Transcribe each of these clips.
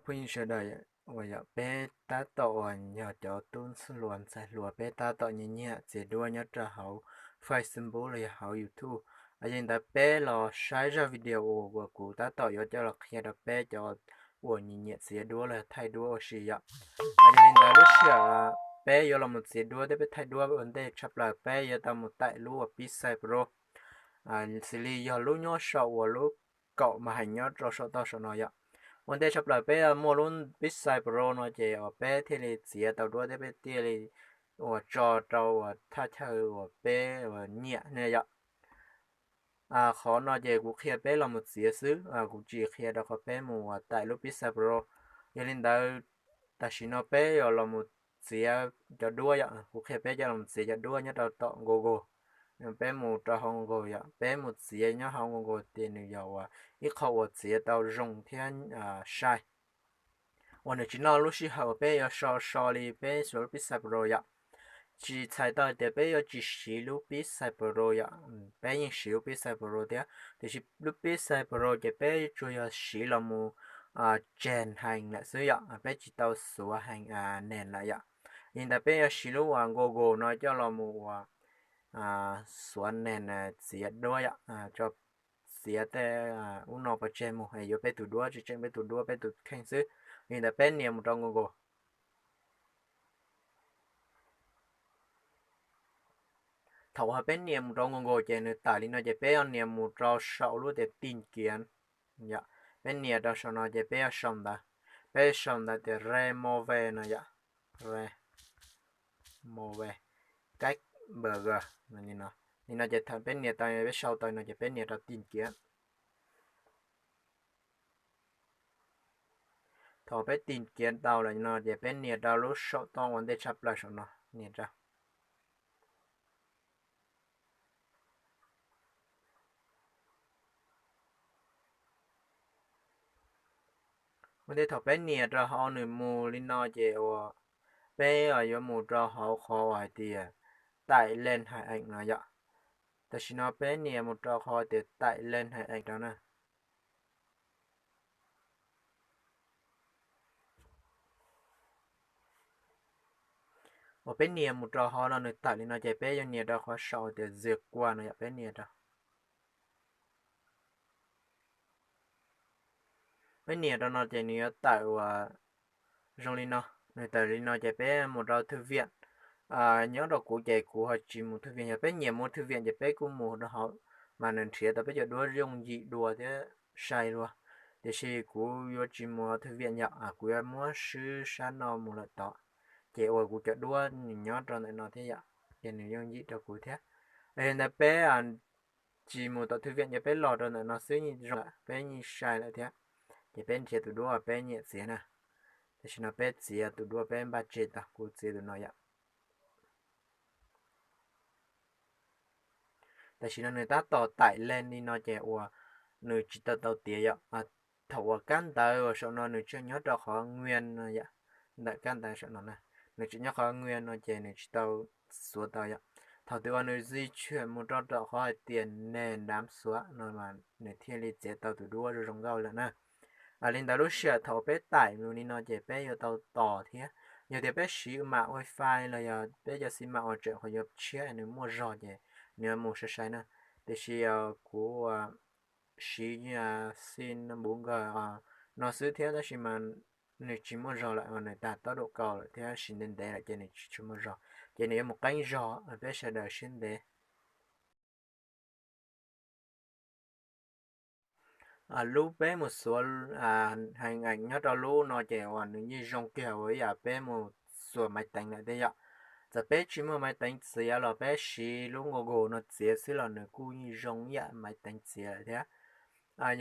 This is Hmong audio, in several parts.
Phooj ywg sawv daws, uas yog peb tab tom uas yog cov tub hluas ntxhais hluas peb tab tom nyiam nyiam txiav duab nyob rau hauv Facebook los yog hauv YouTube. Yog li ntawd peb los saib zaj video uas kuv tab tom yuav coj los qhia rau peb cov uas nyiam nyiam txiav duab los yog thaij duab ua si yom. Yog li ntawd lub sij hawm peb yuav los mus txiav duab thiab peb thaij duab ua ntej tshaj plaws peb yuav tau mus taim lub uas Pixel Pro, xws li yog lub nyob saum uas lub kaum mas heev nyob rau saum toj saum no yom. Ua ntej tshaj plaws peb muaj lub Pixel Pro no ces uas peb thiaj li txiav tau duab thiab peb thiaj li uas tso rau uas thaj chaw uas peb uas nyiam ne yom. Qhov no ces kuv qhia peb los mus txiav xwb, kuv tsis qhia rau qhov peb mus uas taim lub Pixel Pro. Yog li ntawd tam sim no peb yuav los mus txiav cov duab yom, kuv qhia peb coj los txiav cov duab nyob rau tom Google. Peb mus rau hauv Google yom, peb mus txiav nyob hauv Google ces nws yog uas ib qho uas txiav tau zoo thiab sai. Uas nws tsis noj lub sij hawm uas peb yuav so so li peb siv lub Pixel Pro yom. Tsis txhais tau tias peb yuav tsis siv lub Pixel Pro yom, peb yeej siv lub Pixel Pro thiab tiam sis lub Pixel Pro ces peb tsuas yog siv los mus tseg heev lawm xwb yom, peb tsis tau xuav heev neg lawm yom. Li ntawd peb yuav siv lub uas Google no coj los mus uas xuav neg txiav duab yom, tso txiav tej ub no pov tseg mus es yuav peb tus duab tseem tseem peb tus duab peb tus kheej xwb. Li ntawd peb nias mus rau Google. Thaum uas peb nias mus rau Google ces nws tawm li no ces peb yuav nias mus rau saum lub tias tìm kiếm. Peb nias rau saum no ces peb yuav sau ntawv, peb sau ntawv tias remove no yom, remove cách burger. Li no ces thaum peb nias tau peb sau tau no ces peb nias rau tìm kiếm. Thaum peb tìm kiếm tau lawm no ces peb nias rau lub saum toj ua ntej tshaj plaws saum no, nias rau. Ua ntej thaum peb nias rau hauv nws mus li no ces uas peb yuav mus rau hauv qhov uas hais tias tải lên hình ảnh no yom. Tam sim no peb nias mus rau qhov tias tải lên hình ảnh rau na. Uas peb nias mus rau hauv no nws tawm li no ces peb yuav nias rau qhov saum tias duyệt qua no yom, peb nias rau. Peb nias rau no ces nws yuav tawm uas zoo li no, nws tawm li no ces peb mus rau thư viện. Nyob rau kuv ces kuv ho tsis mus thư viện, yog peb nyiam mus thư viện ces peb kuj mus rau hauv mas nws nrhiav tau peb cov duab yooj yim dua thiab sai dua. Tiam sis kuv yuav tsis mus thư viện yom, kuv yuav muab swb sab no mus lawm tod. Ces uas kuv cov duab nws nyob rau ntawm no thiab yom, ces nws yooj yim rau kuv thiab. Yog li ntawd peb tsis mus tom thư viện ces peb los rau ntawm no xwb yeej zoo lawm, peb yeej sai lawm thiab. Ces peb nrhiav tus duab uas peb nyiam txiav na. Tam sim no peb txiav tus duab peb npaj tseg tau, kuv txiav tus no yom. Tam sim no nws tab tom tải lên li no ces uas nws tsis tau tau tiav yom. Thaum uas kab ntawv uas saum no nws tseem nyob rau qhov nguyên no yom, ntawm kab ntawv saum no na, nws tseem nyob qhov nguyên no ces nws tsis tau xuav tau yom. Thaum twg uas nws di chuyển mus rau tom qhov hais tias nền đám xóa no mas nws thiaj li txiav tau tus duab zoo zoo nkauj lawm na. Li ntawd lub sij hawm thaum peb tải mus li no ces peb yuav tau tos thiab. Yog tias peb siv mạng wifi los yog peb cov xi măng uas tseem qhov yuav tshiab nws muaj zog ces nws yuav mus sai sai na. Tiam sis kuv siv xi măng npun nkawg no xwb thiab tab sis mas nws tsis muaj zog lawm, nws tag tốc độ cao lawm thiab siv ntev ntev lawm ces nws tsis tshua muaj zog, ces nws yuav mus qeeb zog, peb sawv daws siab ntev. Lub peb mus xuav hình ảnh nyob rau lub no ces uas nws yeej zoo kiag ua ib yam peb mus xuas máy tính lawm thiab yom. Txawm peb tsis muaj máy tính txiav los peb siv lub Google no txiav xwb los nws kuj yeej zoo ib yam máy tính txiav lawm thiab.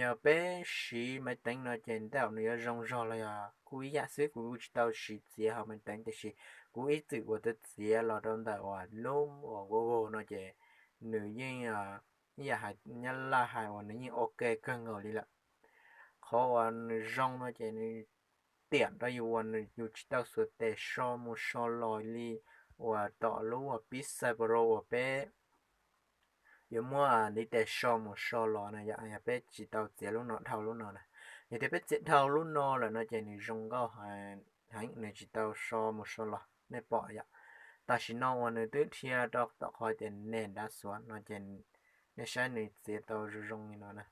Yog peb siv máy tính no ces tej zaum nws yuav zoo zog los yog kuj ib yam xwb, kuv tsis tau siv txiav hauv máy tính tiam sis kuv ib txwm uas tau txiav los rau ntawm uas lub uas Google no ces nws yeej ib yam hais Nyab Laj hais uas nws yeej ok kawg nkaus li lawm. Qhov uas nws zoo no ces nws tiam rau yus uas yus tsis tau xuas tes so mus so los li uas tom lub uas Pixel Pro uas peb yuav muab ntiv tes so mus so los na yom, yog peb tsis tau txiav lub no dhau lub no na. Yog tias peb txiav dhau lub no lawm no ces nws zoo nkauj heev, nws tsis tau so mus so los nej pom yom. Tam sim no uas nws twb dhia rau tom qhov tias name dashboard no ces nej saib nws txiav tau zoo zoo li no na.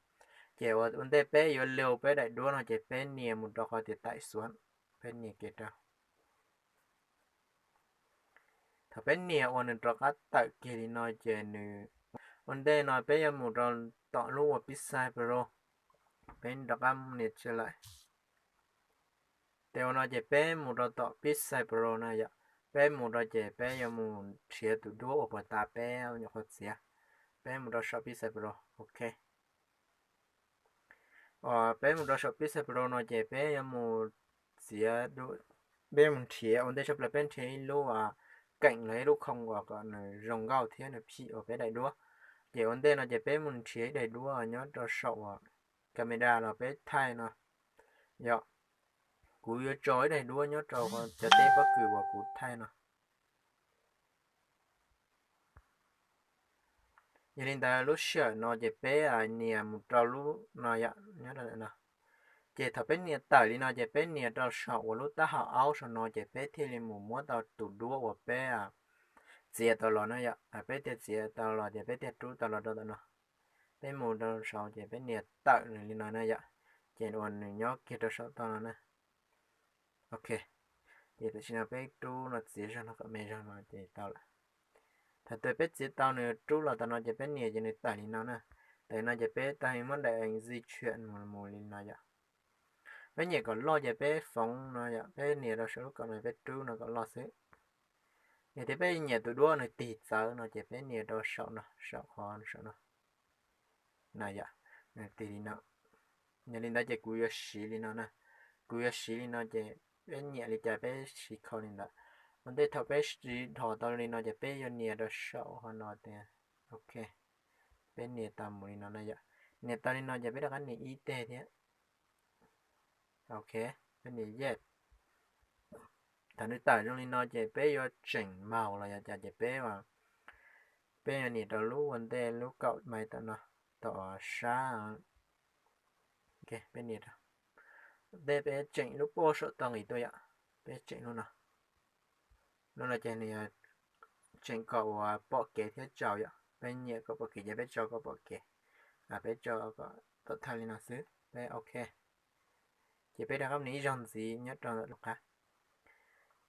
Ces ua ntej peb yuav load peb daim duab no ces peb nias mus rau qhov tias tải xuống, peb nias kiag rau. Thaum peb nias ua nws rov qab tawm kiag li no ces nws, ua ntej no peb yuav mus rau tom lub uas Pixel Pro, peb rov qab nias tseg lawm. Ces ua no ces peb mus rau tom Pixel Pro no yom, peb mus rau ces peb yuav mus nrhiav tus duab uas puag ta peb nyuam qhuav txiav, peb mus rau saum Pixel Pro, ok. Peb mus rau saum Pixel Pro no ces peb yuav mus txiav, peb mus nrhiav, ua ntej tshaj plaws peb nrhiav ib lub keem los ib lub khoo uas kom nws zoo nkauj thiab nws phim uas peb daim duab. Ces ua ntej no ces peb mus nrhiav ib daim duab nyob rau saum uas camera los peb thaij no yom. Kuv yuav tso ib daim duab nyob rau cov teb pob kws uas kuv thaij no. Yog li ntawd lub sij hawm no ces peb nias mus rau lub no yom, nyob rau ntawm no. Ces thaum peb nias tawm li no ces peb nias rau saum uas lub taub hau aub saum no ces peb thiaj li mus muab tau tus duab uas peb txiav tau los na yom. Peb thiaj txiav tau los ces peb thiaj rub tau los rau ntawm no. Peb mus rau saud ces peb nias tawm li no na yom, ces uas nws nyob kiag rau saum toj no na. Ok, ces tam sim no peb rub no txiav zog no kom me zog no ces tau lawm. Thaum twg peb txiav tau nws rub los tau no ces peb nias ces nws tawm li no na. Tawm li no ces peb tau muab daim di tshuam mus mus li no yom. Peb nias kom loj ces peb foov no yom, peb nias rau saum lub kaum no peb rub no kom loj xwb. Yog tias peb nyiam tus duab nws tig txawv no ces peb nias rau saum no, saum qhov saum no. No yom, nws tig li no. Yog li ntawd ces kuv yuav siv li no na. Kuv yuav siv li no ces peb nyiam li cas peb siv kho li ntawd. Ua ntej thaum peb siv dhos tau li no ces peb yuav nias rau saum qhov no tias, ok, peb nias tau mus li no na yom. Nias tau li no ces peb rov qab nias ib teg thiab. Ok, peb nias yes. Thaum nws tawm zoo li no ces peb yuav tseem maus los yog cas ces peb, peb yuav nias rau lub ua ntej lub kaum maiv tom no, tom sab. Ok, peb nias rau, ntej peb tseem lub poj saum toj nqis tuaj yom, peb tseem lub no. Lub no ces nws yog tseem kom uas pom kev thiab tsaus yom, peb nyiam kom pom kev ces peb tso kom pom kev, peb tso kom tawm thawj li no xwb, peb ok. Ces peb rov qab mus ib zaug ntxiv nyob rau ntawm lub qab.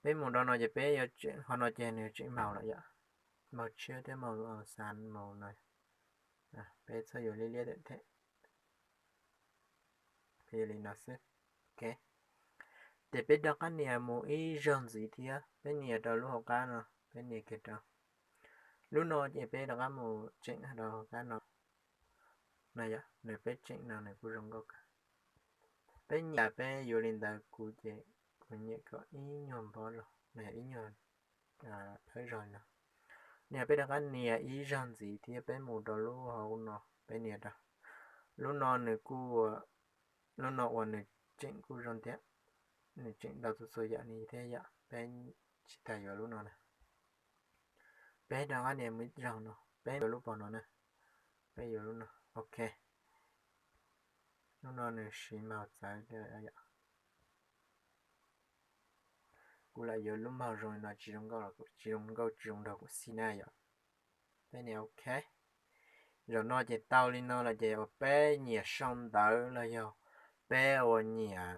Peb mus rau no ces peb yuav tseem, qhov no ces nws tseem maus lawm yom, maus tshiab thiab maus xav maus no. Peb txhob yuav liab liab tawm thiab. Peb yuav li no xwb. Ok, ces peb rov qab nias mus ib zaug ntxiv thiab, peb nias rau lub hauv qab no, peb nias kiag rau lub no ces peb rov qab mus tseem rau hauv qab no. No yom, nws peb tseem no nws kuj zoo nkauj kawg. Peb nyiam peb yuav li ntawd, kuv ces kuv nyiam kom ib nyuag npob zog no yog ib nyuag thawb zog no. Nias peb rov qab nias ib zaug ntxiv thiab peb mus rau lub hauv no, peb nias rau lub no nws kuj, lub no uas nws tseem kuj zoo thiab, nws tseem ntau txhua txhua yam li thiab yom, peb tsis tas yuav lub no na. Peb rov qab nias mus ib zaug no, peb yuav lub pos no na, peb yuav lub no, ok. Lub no nws siv maus txawv yom. Kuv lam yuav lub maus zoo li no tsis zoo nkauj los tsis zoo nkauj tsis zoo nraug kuv xij na yom. Peb nias ok. Zaum no ces tau li no lawm ces uas peb nyiam sau ntawv los yog peb uas nyiam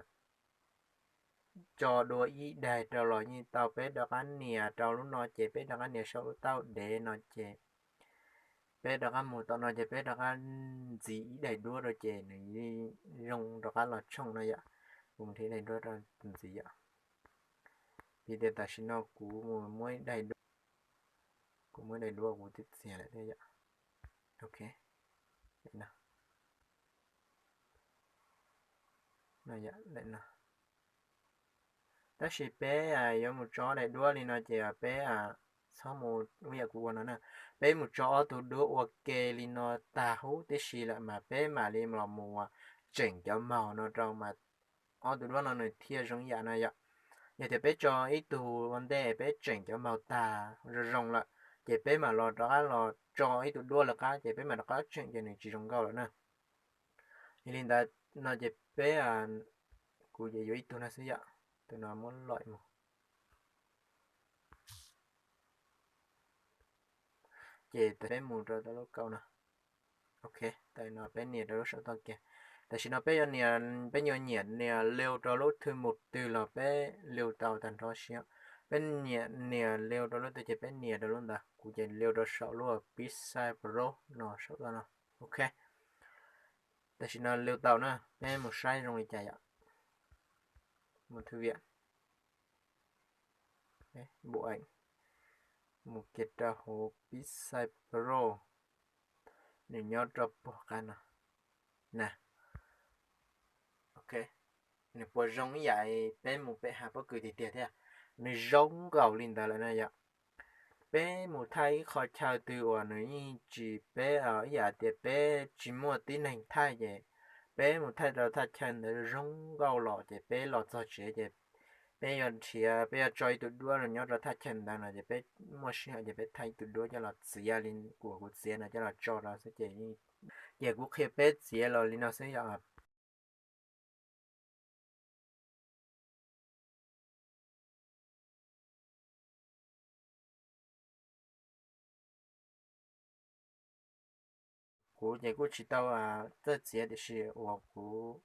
tso dua ib daim rau los yeej tau, peb rov qab nias rau lub no ces peb rov qab nias sau lub taub dev no ces peb rov qab mus tom no ces peb rov qab ntxiv ib daim duab rau ces nws zoo rov qab los tshooj no yom. Kuv mus nrhiav ib daim duab rau ntxiv yom. Vim tias tam sim no kuv mus muab ib daim duab, kuv muab ib daim duab kuv twb txiav lawm thiab yom. Ok, no, tab sis peb yuav mus tso daim duab li no ces peb txhob mus ua yam kuv ua no na. Peb mus tso ob tug duab ua ke li no tag huv tib si lawm mas peb mam li los mus tseem cov maus no rau mas ob tug duab no nws thiaj zoo ib yam no yom. Yog tias peb tso ib tug ua ntej peb tseem cov maus tag zoo zoo lawm ces peb mam los rov qab los tso ib tug duab lawv qab ces peb mam rov qab tseem ces nws tsis zoo nkauj lawm na. Yog li ntawd no ces peb, kuv ces yuav ib tug no xwb yom, tus no muab lom mus. Ces peb mus rau tau lub kaum no. Ok, tam no peb nias rau lub saum toj kiag. Tam sim no peb yuav nias, peb yuav nyiam nias liu rau lub thwj mus twg los peb liu tau tag nrho siab. Peb nyiam nias liu rau lub twg ces peb nias rau lub ntawd. Kuv ces liu rau saum lub Pixel Pro no saum toj no. Ok, tam sim no liu tau na, peb mus saib zoo li cas yom. Mus thư viện, bộ ảnh, mus kiag rau hauv Pixel Pro, nws nyob rau puag qab no na. Ok, nws puas zoo ib yam peb mus pem hav pob kws tiag tiag thiab? Nws zoo nkaus li ntawd lawm na yom. Peb mus thaij ib qho chaw twg uas nws yeej tsis, peb ib yam tias peb tsis muaj tib neeg thaij ces peb mus thaij rau thaj chaw ntawd zoo nkauj los ces peb los txog tsev ces peb yuav nrhiav, peb yuav tso ib tug duab los nyob rau thaj chaw ntawd no ces peb muaj sij hawm ces peb thaij ib tug duab coj los txiav li kuv, kuv txiav no coj los tso rau xwb ces, ces kuv qhia peb txiav los li no xwb yom. Kuv ces kuj tsis tau txawj txiav tiam sis uas kuv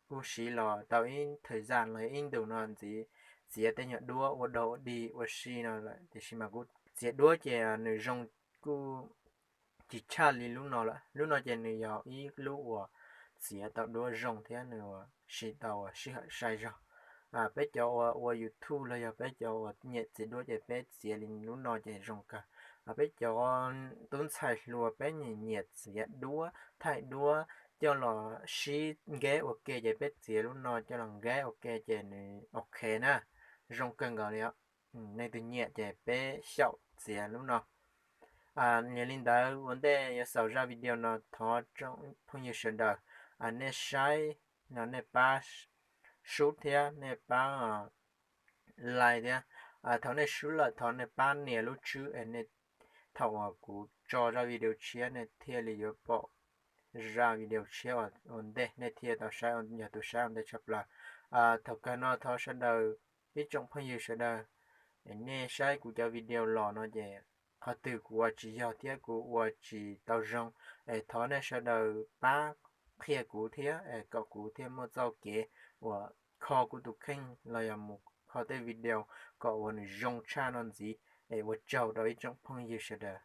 kuj siv los tau ib thời gian los ib ntus no ntxiv, txiav tej nyuag duab ua dog ua dig ua si no lawm tiam sis mas kuv txiav duab ces nws zoo kuj tsis tshaj li lub no lawm. Lub no ces nws yog ib lub uas txiav tau duab zoo thiab nws siv tau sij hawm sai zog. Peb cov uas ua YouTube los yog peb cov uas nyiam txiav duab ces peb txiav li lub no ces zoo kawg. Peb cov tub ntxhais hluas peb nyiam nyiam txiav duab, thaij duab coj los sib nkeb ua ke ces peb txiav lub no coj los nkeb ua ke ces nws ok na, zoo kawg nkaus li os. Nej tus nyiam ces peb xyaum txiav lub no. Yog li ntawd ua ntej yuav xaus zaj video no thov tsoom phooj ywg sawv daws nej saib no nej pab sub thiab nej pab like thiab. Thaum nej sub lawm thov nej pab nias lub tswb es nej, thaum uas kuv tso zaj video tshiab nej thiaj li yuav pom zaj video tshiab ua ntej nej thiaj tau saib, yog tus saib ua ntej tshaj plaws. Thaum kawg no thov sawv daws, ib tsoom phooj ywg sawv daws, nej saib kuv cov video los no ces qhov twg kuv ua tsis yog thiab kuv ua tsis tau zoo es thov nej sawv daws pab qhia kuv thiab es kom kuv thiaj muaj txoj kev uas kho kuv tus kheej los yog mus kho tej video kom uas nws zoo tshaj no ntxiv. Es ua tsaug rau ib tsoom phooj ywg sawv daws.